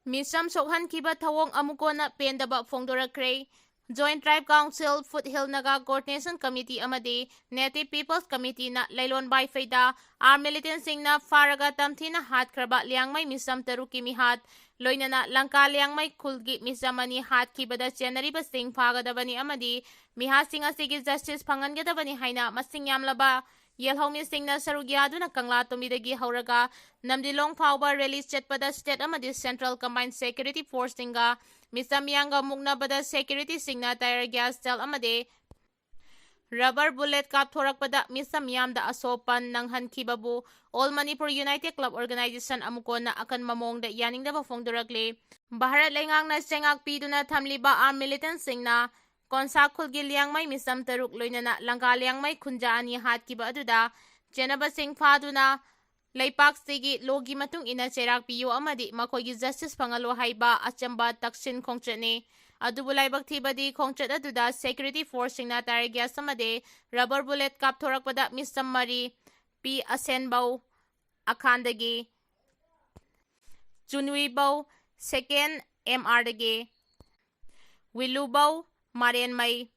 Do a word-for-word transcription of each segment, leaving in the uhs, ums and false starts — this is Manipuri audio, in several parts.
ꯃꯤꯆꯝ ꯁꯣꯛꯍꯟꯈꯤꯕ ꯊꯧꯑꯣꯡ ꯑꯃꯨꯛ ꯍꯟꯅ ꯄꯦꯟꯗꯕ ꯐꯣꯡꯗꯣꯔꯛꯈ꯭ꯔꯦ꯫ Joint Tribal Council, Foothill Naga Coordination Committee ꯑꯃꯗꯤ Native People's Committeeꯅ ꯂꯩꯂꯣꯟ ꯕꯥꯏꯐꯩꯗ armed militantꯁꯤꯡꯅ ꯐꯥꯔꯒ ꯇꯝꯊꯤꯅ ꯍꯥꯠꯈ꯭ꯔꯕ ꯂꯤꯌꯥꯡꯃꯩ ꯃꯤꯆꯝ ꯇꯔꯨꯛꯀꯤ ꯃꯤꯍꯥꯠ, ꯂꯣꯏꯅꯅ ꯂꯪꯀꯥ ꯂꯤꯌꯥꯡꯃꯩ ꯈꯨꯜꯒꯤ ꯃꯤꯆꯝ ꯑꯅꯤ ꯍꯥꯠꯈꯤꯕꯗ ꯆꯦꯟꯅꯔꯤꯕꯁꯤꯡ ꯐꯥꯒꯗꯕꯅꯤ ꯑꯃꯗꯤ ꯃꯤꯍꯥꯠꯁꯤꯡ ꯑꯁꯤꯒꯤ justice ꯐꯪꯍꯟꯒꯗꯕꯅꯤ ꯍꯥꯏꯅ ꯃꯁꯤꯡ ꯌꯥꯝꯂꯕ ꯌꯦꯜꯍꯧꯃꯤꯁꯤꯡꯅ ꯁꯔꯨꯛ ꯌꯥꯗꯨꯅ ꯀꯪꯂꯥ ꯇꯣꯝꯕꯤꯗꯒꯤ ꯍꯧꯔꯒ ꯅꯝꯗꯤꯂꯣꯡ ꯐꯥꯎꯕ rally ꯆꯠꯄꯗ state ꯑꯃꯗꯤ central combined security forceꯁꯤꯡꯒ ꯃꯤꯆꯝ ꯃꯤꯌꯥꯝꯒ ꯃꯨꯛꯅꯕꯗ securityꯁꯤꯡꯅ tear gas shell ꯑꯃꯗꯤ rubber bullet ꯀꯥꯞꯊꯣꯔꯛꯄꯗ ꯃꯤꯆꯝ ꯃꯤꯌꯥꯝꯗ ꯑꯁꯣꯛ ꯑꯄꯟ ꯅꯪꯍꯟꯈꯤꯕꯕꯨ All Manipur United Club Organisation ꯑꯃꯨꯛ ꯍꯟꯅ ꯑꯀꯟꯕ ꯃꯑꯣꯡꯗ ꯌꯥꯅꯤꯡꯗꯕ ꯐꯣꯡꯗꯣꯔꯛꯂꯤ꯫ ꯚꯥꯔꯠ ꯂꯩꯉꯥꯛꯅ ꯆꯩꯉꯥꯛ ꯄꯤꯗꯨꯅ ꯊꯝꯂꯤꯕ armed militantꯁꯤꯡꯅ ꯀꯣꯟꯁꯥ ꯈꯨꯜꯒꯤ ꯂꯤꯌꯥꯡꯃꯩ ꯃꯤꯆꯝ ꯇꯔꯨꯛ, ꯂꯣꯏꯅꯅ ꯂꯪꯀꯥ ꯂꯤꯌꯥꯡꯃꯩ ꯈꯨꯟꯖꯥ ꯑꯅꯤ ꯍꯥꯠꯈꯤꯕ ꯑꯗꯨꯗ ꯆꯦꯟꯅꯕꯁꯤꯡ ꯐꯥꯗꯨꯅ ꯂꯩꯄꯥꯛꯁꯤꯒꯤ lawꯒꯤ ꯃꯇꯨꯡ ꯏꯟꯅ ꯆꯩꯔꯥꯛ ꯄꯤꯌꯨ ꯑꯃꯗꯤ ꯃꯈꯣꯏꯒꯤ justice ꯐꯪꯍꯜꯂꯨ ꯍꯥꯏꯕ ꯑꯆꯝꯕ ꯇꯛꯁꯤꯟ ꯈꯣꯡꯆꯠꯅꯤ꯫ ꯑꯗꯨꯕꯨ ꯂꯥꯏꯕꯛ ꯊꯤꯕꯗꯤ ꯈꯣꯡꯆꯠ ꯑꯗꯨꯗ security forceꯁꯤꯡꯅ tear gas ꯑꯃꯗꯤ rubber bullet ꯀꯥꯞꯊꯣꯔꯛꯄꯗ ꯃꯤꯆꯝ ꯃꯔꯤ, ꯄꯤ ꯑꯁꯦꯟꯕꯧ ꯑꯈꯥꯟꯗꯒꯤ, ꯆꯨꯟꯋꯤꯕꯧ second M Rꯗꯒꯤ, ꯋꯤꯂꯨꯕꯧ ꯃꯥꯔꯦꯟꯃꯩ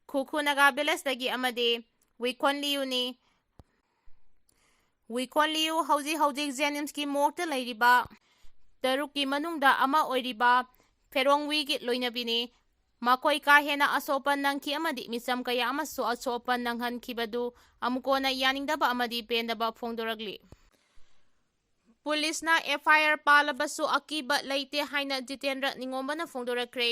ꯈꯨꯈꯨ ꯅꯥꯒꯥ villageꯇꯒꯤ ꯑꯃꯗꯤ ꯋꯤꯈꯣꯟ ꯂꯤꯌꯨꯅꯤ꯫ ꯋꯤꯈꯣꯟ ꯂꯤꯌꯨ ꯍꯧꯖꯤꯛ ꯍꯧꯖꯤꯛ JNIMSꯀꯤ morgueꯇ ꯂꯩꯔꯤꯕ ꯇꯔꯨꯛꯀꯤ ꯃꯅꯨꯡꯗ ꯑꯃ ꯑꯣꯏꯔꯤꯕ ꯐꯦꯔꯣꯡꯋꯤꯒꯤ ꯂꯣꯏꯅꯕꯤꯅꯤ꯫ ꯃꯈꯣꯏ ꯀꯥ ꯍꯦꯟꯅ ꯑꯁꯣꯛ ꯑꯄꯟ ꯅꯪꯈꯤ ꯑꯃꯗꯤ ꯃꯤꯆꯝ ꯀꯌꯥ ꯑꯃꯁꯨ ꯑꯁꯣꯛ ꯑꯄꯟ ꯅꯪꯍꯟꯈꯤꯕꯗꯨ ꯑꯃꯨꯛ ꯍꯟꯅ ꯌꯥꯅꯤꯡꯗꯕ ꯑꯃꯗꯤ ꯄꯦꯟꯗꯕ ꯐꯣꯡꯗꯣꯔꯛꯂꯤ꯫ ꯄꯨꯂꯤꯁꯅ FIR ꯄꯥꯜꯂꯕꯁꯨ ꯑꯀꯤꯕ ꯂꯩꯇꯦ ꯍꯥꯏꯅ ꯖꯤꯇꯦꯟꯗ꯭ꯔ ꯅꯤꯉꯣꯝꯕꯅ ꯐꯣꯡꯗꯣꯔꯛꯈ꯭ꯔꯦ꯫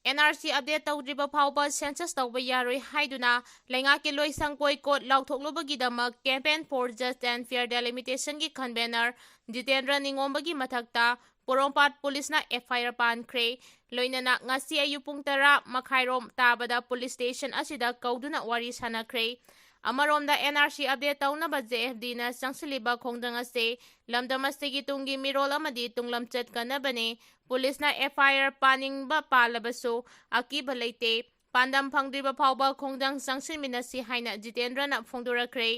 NRC update ꯇꯧꯗ꯭ꯔꯤꯕ ꯐꯥꯎꯕ census ꯇꯧꯕ ꯌꯥꯔꯣꯏ ꯍꯥꯏꯗꯨꯅ ꯂꯩꯉꯥꯛꯀꯤ ꯂꯣꯏꯁꯪ boycott ꯂꯥꯎꯊꯣꯛꯂꯨꯕꯒꯤꯗꯃꯛ Campaign for Just and Fair Delimitationꯒꯤ convener Jitendra ꯅꯤꯉꯣꯝꯕꯒꯤ ꯃꯊꯛꯇ ꯄꯣꯔꯣꯝꯄꯥꯠ ꯄꯨꯂꯤꯁꯅ FIR ꯄꯥꯟꯈ꯭ꯔꯦ꯫ ꯂꯣꯏꯅꯅ ꯉꯁꯤ ꯑꯌꯨꯛ ꯄꯨꯡ ꯇꯔꯥ ꯃꯈꯥꯏꯔꯣꯝ ꯇꯥꯕꯗ ꯄꯨꯂꯤꯁ station ꯑꯁꯤꯗ ꯀꯧꯗꯨꯅ ꯋꯥꯔꯤ ꯁꯥꯅꯈ꯭ꯔꯦ꯫ ꯑꯃꯔꯣꯝꯗ NRC update ꯇꯧꯅꯕ JFDꯅ ꯆꯪꯁꯤꯜꯂꯤꯕ ꯈꯣꯡꯖꯪ ꯑꯁꯤ ꯂꯝꯗꯝ ꯑꯁꯤꯒꯤ ꯇꯨꯡꯒꯤ ꯃꯤꯔꯣꯜ ꯑꯃꯗꯤ ꯇꯨꯡꯂꯝꯆꯠ ꯀꯟꯅꯕꯅꯤ꯫ ꯄꯨꯂꯤꯁꯅ FIR ꯄꯥꯅꯤꯡꯕ ꯄꯥꯜꯂꯕꯁꯨ ꯑꯀꯤꯕ ꯂꯩꯇꯦ꯫ ꯄꯥꯟꯗꯝ ꯐꯪꯗ꯭ꯔꯤꯕ ꯐꯥꯎꯕ ꯈꯣꯡꯖꯪ ꯆꯪꯁꯤꯟꯃꯤꯟꯅꯁꯤ ꯍꯥꯏꯅ ꯖꯤꯇꯦꯟꯗ꯭ꯔꯅ ꯐꯣꯡꯗꯣꯔꯛꯈ꯭ꯔꯦ꯫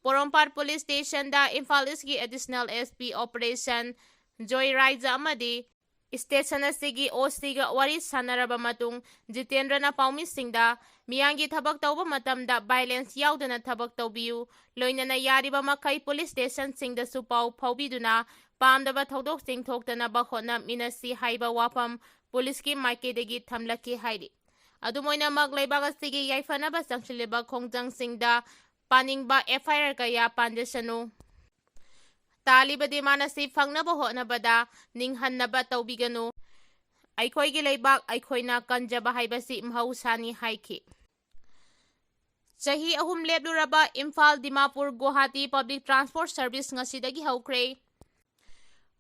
ꯄꯣꯔꯣꯝꯄꯥꯠ ꯄꯨꯂꯤꯁ stationꯗ ꯏꯝꯐꯥꯜ Eastꯀꯤ additional SP operation Joy Raj ꯑꯃꯗꯤ ꯁ꯭ꯇꯦꯁꯟ ꯑꯁꯤꯒꯤ ꯑꯣ ꯁꯤꯒ ꯋꯥꯔꯤ ꯁꯥꯟꯅꯔꯕ ꯃꯇꯨꯡ, ꯖꯤꯇꯦꯟꯗ꯭ꯔꯅ ꯄꯥꯎꯃꯤꯁꯤꯡꯗ ꯃꯤꯌꯥꯝꯒꯤ ꯊꯕꯛ ꯇꯧꯕ ꯃꯇꯝꯗ ꯚꯥꯏꯂꯦꯟꯁ ꯌꯥꯎꯗꯅ ꯊꯕꯛ ꯇꯧꯕꯤꯌꯨ, ꯂꯣꯏꯅꯅ ꯌꯥꯔꯤꯕ ꯃꯈꯩ ꯄꯨꯂꯤꯁ ꯁ꯭ꯇꯦꯁꯟꯁꯤꯡꯗꯁꯨ ꯄꯥꯎ ꯐꯥꯎꯕꯤꯗꯨꯅ ꯄꯥꯝꯗꯕ ꯊꯧꯗꯣꯛꯁꯤꯡ ꯊꯣꯛꯇꯅꯕ ꯍꯣꯠꯅꯃꯤꯟꯅꯁꯤ ꯍꯥꯏꯕ ꯋꯥꯐꯝ ꯄꯨꯂꯤꯁꯀꯤ ꯃꯥꯏꯀꯩꯗꯒꯤ ꯊꯝꯂꯛꯈꯤ ꯍꯥꯏꯔꯤ꯫ ꯑꯗꯨꯝ ꯑꯣꯏꯅꯃꯛ, ꯂꯩꯕꯥꯛ ꯑꯁꯤꯒꯤ ꯌꯥꯏꯐꯅꯕ ꯆꯪꯁꯤꯜꯂꯤꯕ ꯈꯣꯡꯖꯪꯁꯤꯡꯗ ꯄꯥꯅꯤꯡꯕ ꯑꯦꯐ ꯑꯥꯏ ꯑꯥꯔ ꯀꯌꯥ ꯄꯥꯟꯖꯁꯅꯨ꯫ ꯇꯥꯜꯂꯤꯕ ꯗꯤꯃꯥꯟ ꯑꯁꯤ ꯐꯪꯅꯕ ꯍꯣꯠꯅꯕꯗ ꯅꯤꯡꯍꯟꯅꯕ ꯇꯧꯕꯤꯒꯅꯨ꯫ ꯑꯩꯈꯣꯏꯒꯤ ꯂꯩꯕꯥꯛ ꯑꯩꯈꯣꯏꯅ ꯀꯟꯖꯕ ꯍꯥꯏꯕꯁꯤ ꯃꯍꯧꯁꯥꯅꯤ ꯍꯥꯏꯈꯤ꯫ ꯆꯍꯤ ꯑꯍꯨꯝ ꯂꯦꯞꯂꯨꯔꯕ Imphal Dimapur Guwahati public transport service ꯉꯁꯤꯗꯒꯤ ꯍꯧꯈ꯭ꯔꯦ꯫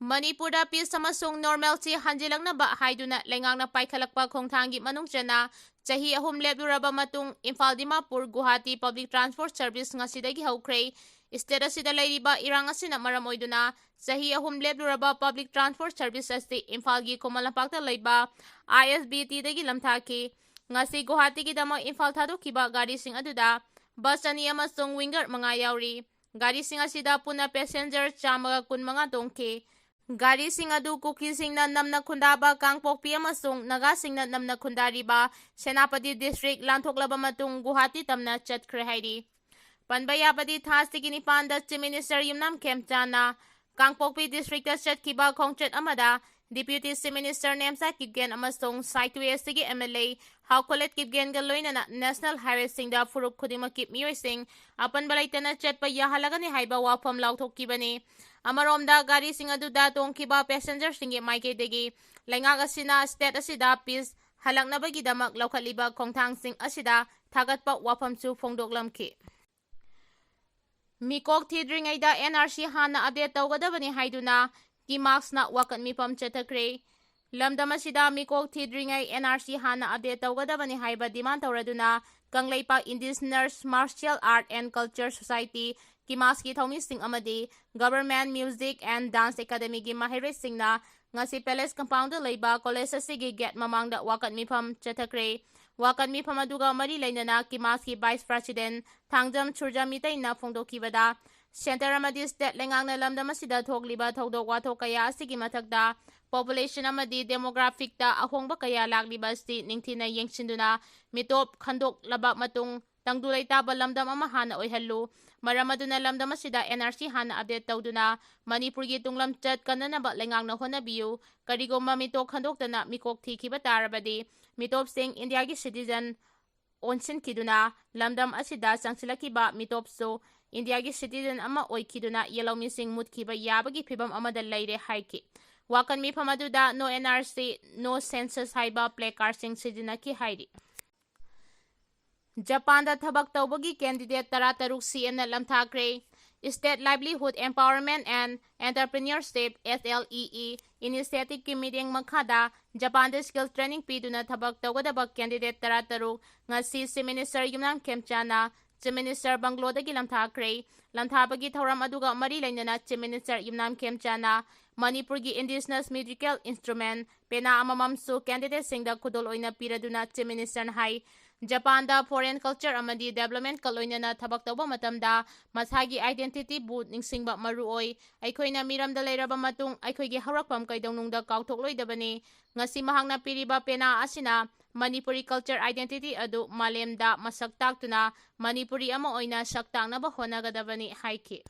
ꯃꯅꯤꯄꯨꯔꯗ ꯄꯤꯁ ꯑꯃꯁꯨꯡ ꯅꯣꯔꯃꯦꯜꯁꯤ ꯍꯟꯖꯤꯜꯂꯛꯅꯕ ꯍꯥꯏꯗꯨꯅ ꯂꯩꯉꯥꯛꯅ ꯄꯥꯏꯈꯠꯂꯛꯄ ꯈꯣꯡꯊꯥꯡꯒꯤ ꯃꯅꯨꯡ ꯆꯟꯅ ꯆꯍꯤ ꯑꯍꯨꯝ ꯂꯦꯞꯂꯨꯔꯕ ꯃꯇꯨꯡ Imphal Dimapur Guwahati public transport service ꯉꯁꯤꯗꯒꯤ ꯍꯧꯈ꯭ꯔꯦ꯫ ꯁ꯭ꯇꯦꯠ ꯑꯁꯤꯗ ꯂꯩꯔꯤꯕ ꯏꯔꯥꯡ ꯑꯁꯤꯅ ꯃꯔꯝ ꯑꯣꯏꯗꯨꯅ ꯆꯍꯤ ꯑꯍꯨꯝ ꯂꯦꯞꯂꯨꯔꯕ ꯄꯕ꯭ꯂꯤꯛ ꯇ꯭ꯔꯥꯟꯁꯄꯣꯔꯠ ꯁꯔꯚꯤꯁ ꯑꯁꯤ ꯏꯝꯐꯥꯜꯒꯤ ꯈꯨꯃꯟ ꯂꯝꯄꯥꯛꯇ ꯂꯩꯕ ꯑꯥꯏ ꯑꯦꯁ ꯕꯤ ꯇꯤꯗꯒꯤ ꯂꯝꯊꯥꯈꯤ꯫ ꯉꯁꯤ ꯒꯨꯋꯥꯍꯥꯇꯤꯒꯤꯗꯃꯛ ꯏꯝꯐꯥꯜ ꯊꯥꯗꯣꯛꯈꯤꯕ ꯒꯥꯔꯤꯁꯤꯡ ꯑꯗꯨꯗ ꯕꯁ ꯑꯅꯤ ꯑꯃꯁꯨꯡ ꯋꯤꯡꯒꯔ ꯃꯉꯥ ꯌꯥꯎꯔꯤ꯫ ꯒꯥꯔꯤꯁꯤꯡ ꯑꯁꯤꯗ ꯄꯨꯟꯅ ꯄꯦꯁꯦꯟꯖꯔ ꯆꯥꯝꯃꯒ ꯀꯨꯟꯃꯉꯥ ꯇꯣꯡꯈꯤ꯫ ꯒꯥꯔꯤꯁꯤꯡ ꯑꯗꯨ ꯀꯨꯀꯤꯁꯤꯡꯅ ꯅꯝꯅ ꯈꯨꯟꯗꯥꯕ ꯀꯥꯡꯄꯣꯛꯄꯤ ꯑꯃꯁꯨꯡ ꯅꯥꯒꯥꯁꯤꯡꯅ ꯅꯝꯅ ꯈꯨꯟꯗꯥꯔꯤꯕ ꯁꯦꯅꯥꯄꯇꯤ ꯗꯤꯁꯇ꯭ꯔꯤꯛ ꯂꯥꯟꯊꯣꯛꯂꯕ ꯃꯇꯨꯡ ꯒꯨꯋꯥꯍꯥꯇꯤ ꯇꯝꯅ ꯆꯠꯈ꯭ꯔꯦ ꯍꯥꯏꯔꯤ꯫ ꯄꯟꯕ ꯌꯥꯕꯗꯤ, ꯊꯥ ꯑꯁꯤꯒꯤ ꯅꯤꯄꯥꯟꯗ ꯆꯤꯐ ꯃꯤꯅꯤꯁꯇꯔ ꯌꯨꯝꯅꯥꯝ ꯈꯦꯝꯆꯥꯟꯅ ꯀꯥꯡꯄꯣꯛꯄꯤ ꯗꯤꯁꯇ꯭ꯔꯤꯛꯇ ꯆꯠꯈꯤꯕ ꯈꯣꯡꯆꯠ ꯑꯃꯗ deputy chief minister Nemcha Kipgen ꯑꯃꯁꯨꯡ ꯁꯥꯏꯇꯨ ꯑꯦꯁꯇꯒꯤ ꯑꯦꯝ ꯑꯦꯜ ꯑꯦ ꯍꯥꯎꯀꯣꯂꯦꯠ ꯀꯤꯞꯒꯦꯟꯒ ꯂꯣꯏꯅꯅ ꯅꯦꯁꯅꯦꯜ ꯍꯥꯏꯋꯦꯁꯤꯡꯗ ꯐꯨꯔꯨꯞ ꯈꯨꯗꯤꯡꯃꯛꯀꯤ ꯃꯤꯑꯣꯏꯁꯤꯡ ꯑꯄꯟꯕ ꯂꯩꯇꯅ ꯆꯠꯄ ꯌꯥꯍꯜꯂꯒꯅꯤ ꯍꯥꯏꯕ ꯋꯥꯐꯝ ꯂꯥꯎꯊꯣꯛꯈꯤꯕꯅꯤ꯫ ꯑꯃꯔꯣꯝꯗ, ꯒꯥꯔꯤꯁꯤꯡ ꯑꯗꯨꯗ ꯇꯣꯡꯈꯤꯕ ꯄꯦꯁꯦꯟꯖꯔꯁꯤꯡꯒꯤ ꯃꯥꯏꯀꯩꯗꯒꯤ ꯂꯩꯉꯥꯛ ꯑꯁꯤꯅ ꯁ꯭ꯇꯦꯠ ꯑꯁꯤꯗ ꯄꯤꯁ ꯍꯜꯂꯛꯅꯕꯒꯤꯗꯃꯛ ꯂꯧꯈꯠꯂꯤꯕ ꯈꯣꯡꯊꯥꯡꯁꯤꯡ ꯑꯁꯤꯗ ꯊꯥꯒꯠꯄ ꯋꯥꯐꯝꯁꯨ ꯐꯣꯡꯗꯣꯛꯂꯝꯈꯤ꯫ ꯃꯤꯀꯣꯛ ꯊꯤꯗ꯭ꯔꯤꯉꯩꯗ ꯑꯦꯟ ꯑꯥꯔ ꯁꯤ ꯍꯥꯟꯅ ꯑꯞꯗꯦꯠ ꯇꯧꯒꯗꯕꯅꯤ ꯍꯥꯏꯗꯨꯅ ꯀꯤꯃꯥꯛꯁꯅ ꯋꯥꯀꯠ ꯃꯤꯐꯝ ꯆꯠꯊꯈ꯭ꯔꯦ꯫ ꯂꯝꯗꯝ ꯑꯁꯤꯗ ꯃꯤꯀꯣꯛ ꯊꯤꯗ꯭ꯔꯤꯉꯩ ꯑꯦꯟ ꯑꯥꯔ ꯁꯤ ꯍꯥꯟꯅ ꯑꯞꯗꯦꯠ ꯇꯧꯒꯗꯕꯅꯤ ꯍꯥꯏꯕ ꯗꯤꯃꯥꯟ ꯇꯧꯔꯗꯨꯅ Kangleipak indigenous martial art and culture society, ꯀꯤꯃꯥꯁꯀꯤ ꯊꯧꯃꯤꯁꯤꯡ ꯑꯃꯗꯤ ꯒꯚꯔꯟꯃꯦꯟꯠ ꯃ꯭ꯌꯨꯖꯤꯛ ꯑꯦꯟ ꯗꯥꯟꯁ ꯑꯦꯀꯥꯗꯃꯤꯒꯤ ꯃꯍꯩꯔꯣꯏꯁꯤꯡꯅ ꯉꯁꯤ ꯄꯦꯂꯦꯁ ꯀꯝꯄꯥꯎꯟꯗ ꯂꯩꯕ ꯀꯣꯂꯦꯖ ꯑꯁꯤꯒꯤ ꯒꯦꯠ ꯃꯃꯥꯡꯗ ꯋꯥꯀꯠ ꯃꯤꯐꯝ ꯆꯠꯊꯈ꯭ꯔꯦ꯫ ꯋꯥꯀꯠ ꯃꯤꯐꯝ ꯑꯗꯨꯒ ꯃꯔꯤ ꯂꯩꯅꯅ ꯀꯤꯃꯥꯁꯀꯤ ꯚꯥꯏꯁ ꯄ꯭ꯔꯁꯤꯗꯦꯟꯠ ꯊꯥꯡꯖꯝ ꯁꯨꯔꯖꯥ ꯃꯤꯇꯩꯅ ꯐꯣꯡꯗꯣꯛꯈꯤꯕꯗ, Centre ꯑꯃꯗꯤ state ꯂꯩꯉꯥꯛꯅ ꯂꯝꯗꯝ ꯑꯁꯤꯗ ꯊꯣꯛꯂꯤꯕ ꯊꯧꯗꯣꯛ ꯋꯥꯊꯣꯛ ꯀꯌꯥ ꯑꯁꯤꯒꯤ ꯃꯊꯛꯇ population ꯑꯃꯗꯤ demographic ꯇ ꯑꯍꯣꯡꯕ ꯀꯌꯥ ꯂꯥꯛꯂꯤꯕ ꯑꯁꯤ ꯅꯤꯡꯊꯤꯅ ꯌꯦꯡꯁꯤꯟꯗꯨꯅ ꯃꯤꯇꯣꯞ ꯈꯟꯗꯣꯛꯂꯕ ꯃꯇꯨꯡ ꯇꯪꯗꯨ ꯂꯩꯇꯥꯕ ꯂꯝꯗꯝ ꯑꯃ ꯍꯥꯟꯅ ꯑꯣꯏꯍꯜꯂꯨ꯫ ꯃꯔꯝ ꯑꯗꯨꯅ ꯂꯝꯗꯝ ꯑꯁꯤꯗ N R C ꯍꯥꯟꯅ update ꯇꯧꯗꯨꯅ ꯃꯅꯤꯄꯨꯔꯒꯤ ꯇꯨꯡꯂꯝꯆꯠ ꯀꯟꯅꯅꯕ ꯂꯩꯉꯥꯛꯅ ꯍꯣꯠꯅꯕꯤꯌꯨ꯫ ꯀꯔꯤꯒꯨꯝꯕ ꯃꯤꯇꯣꯞ ꯈꯟꯗꯣꯛꯇꯅ ꯃꯤꯀꯣꯛ ꯊꯤꯈꯤꯕ ꯇꯥꯔꯕꯗꯤ ꯃꯤꯇꯣꯞꯁꯤꯡ ꯏꯟꯗꯤꯌꯥꯒꯤ citizen ꯑꯣꯟꯁꯤꯟꯈꯤꯗꯨꯅ ꯂꯝꯗꯝ ꯑꯁꯤꯗ ꯆꯪꯁꯤꯜꯂꯛꯈꯤꯕ ꯃꯤꯇꯣꯞꯁꯨ ꯏꯟꯗꯤꯌꯥꯒꯤ citizen ꯑꯃ ꯑꯣꯏꯈꯤꯗꯨꯅ ꯌꯦꯜꯍꯧꯃꯤꯁꯤꯡ ꯃꯨꯠꯈꯤꯕ ꯌꯥꯕꯒꯤ ꯐꯤꯕꯝ ꯑꯃꯗ ꯂꯩꯔꯦ ꯍꯥꯏꯈꯤ꯫ ꯋꯥꯀꯟ ꯃꯤꯐꯝ ꯑꯗꯨꯗ No N R C, No Census ꯍꯥꯏꯕ placard ꯁꯤꯡ ꯁꯤꯖꯤꯟꯅꯈꯤ ꯍꯥꯏꯔꯤ꯫ ꯖꯄꯥꯟꯗ ꯊꯕꯛ ꯇꯧꯕꯒꯤ candidate ꯇꯔꯥꯇꯔꯨꯛ C M ꯅ ꯂꯝꯊꯥꯈ꯭ꯔꯦ꯫ State Livelihood Empowerment and Entrepreneurship, S L E E, initiative ꯀꯤ ꯃꯤꯠꯌꯦꯡ ꯃꯈꯥꯗ ꯖꯄꯥꯟꯗ skill training ꯄꯤꯗꯨꯅ ꯊꯕꯛ ꯇꯧꯒꯗꯕ candidate ꯇꯔꯥꯇꯔꯨꯛ ꯉꯁꯤ Chief Minister ꯌꯨꯝꯅꯥꯝ ꯈꯦꯝꯆꯥꯅ Chief Minister ꯕꯪꯒ꯭ꯂꯣꯗꯒꯤ ꯂꯝꯊꯥꯈ꯭ꯔꯦ꯫ ꯂꯝꯊꯥꯕꯒꯤ ꯊꯧꯔꯝ ꯑꯗꯨꯒ ꯃꯔꯤ ꯂꯩꯅꯅ Chief Minister ꯌꯨꯝꯅꯥꯝ ꯈꯦꯝꯆꯥꯅ ꯃꯅꯤꯄꯨꯔꯒꯤ indigenous musical instrument ꯄꯦꯅꯥ ꯑꯃꯃꯝꯁꯨ candidate ꯁꯤꯡꯗ ꯈꯨꯗꯣꯜ ꯑꯣꯏꯅ ꯄꯤꯔꯗꯨꯅ Chief Minister ꯅ ꯍꯥꯏ, ꯖꯄꯥꯟꯗ foreign culture ꯑꯃꯗꯤ development ꯀ ꯂꯣꯏꯅꯅ ꯊꯕꯛ ꯇꯧꯕ ꯃꯇꯝꯗ ꯃꯁꯥꯒꯤ identity ꯕꯨ ꯅꯤꯡꯁꯤꯡꯕ ꯃꯔꯨ ꯑꯣꯏ꯫ ꯑꯩꯈꯣꯏꯅ ꯃꯤꯔꯝꯗ ꯂꯩꯔꯕ ꯃꯇꯨꯡ ꯑꯩꯈꯣꯏꯒꯤ ꯍꯧꯔꯛꯐꯝ ꯀꯩꯗꯧꯅꯨꯡꯗ ꯀꯥꯎꯊꯣꯛꯂꯣꯏꯗꯕꯅꯤ꯫ ꯉꯁꯤ ꯃꯍꯥꯛꯅ ꯄꯤꯔꯤꯕ ꯄꯦꯅꯥ ꯑꯁꯤꯅ ꯃꯅꯤꯄꯨꯔꯤ culture identity ꯑꯗꯨ ꯃꯥꯂꯦꯝꯗ ꯃꯁꯛ ꯇꯥꯛꯇꯨꯅ ꯃꯅꯤꯄꯨꯔꯤ ꯑꯃ ꯑꯣꯏꯅ ꯁꯛ ꯇꯥꯛꯅꯕ ꯍꯣꯠꯅꯒꯗꯕꯅꯤ ꯍꯥꯏꯈꯤ꯫